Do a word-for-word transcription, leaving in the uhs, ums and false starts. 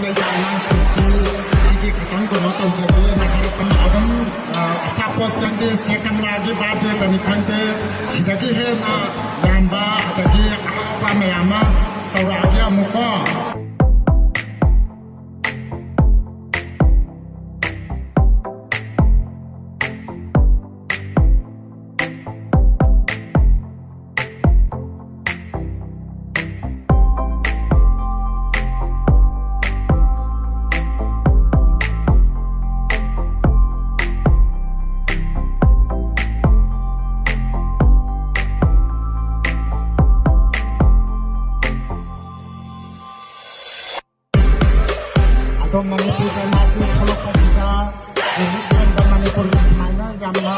ꯑꯉꯥꯡꯁꯤꯡꯁꯤ ꯁꯤꯒꯤ ꯈꯤꯇꯪ ꯀꯩꯅꯣ ꯇꯧꯖꯒꯦꯅ ꯍꯥꯏꯔꯛꯄꯅꯤ꯫ ꯑꯗꯨꯝ, ꯑ, ꯑꯆꯥꯄꯣꯠ ꯆꯪꯗꯦ, ꯁꯦ ꯀꯃꯂꯥꯒꯤ ꯕꯥꯔꯗꯦꯗꯅꯤ ꯈꯪꯗꯦ, ꯁꯤꯗꯒꯤ ꯍꯦꯟꯅ ꯌꯥꯝꯕ ꯑꯗꯒꯤ ꯑꯍꯥꯎꯕ ꯃꯌꯥꯝ ꯑꯃ ꯇꯧꯔꯛꯑꯒꯦ ꯑꯃꯨꯛꯀꯣ꯫ ꯑꯗꯣ ꯃꯅꯤꯄꯨꯔꯗ ꯂꯥꯛꯄ ꯊꯣꯛꯂꯛꯄꯁꯤꯗ ꯍꯧꯖꯤꯛ ꯂꯩꯔꯤꯕ ꯃꯅꯤꯄꯨꯔꯒꯤ ꯁꯨꯃꯥꯏꯅ ꯌꯥꯝꯅ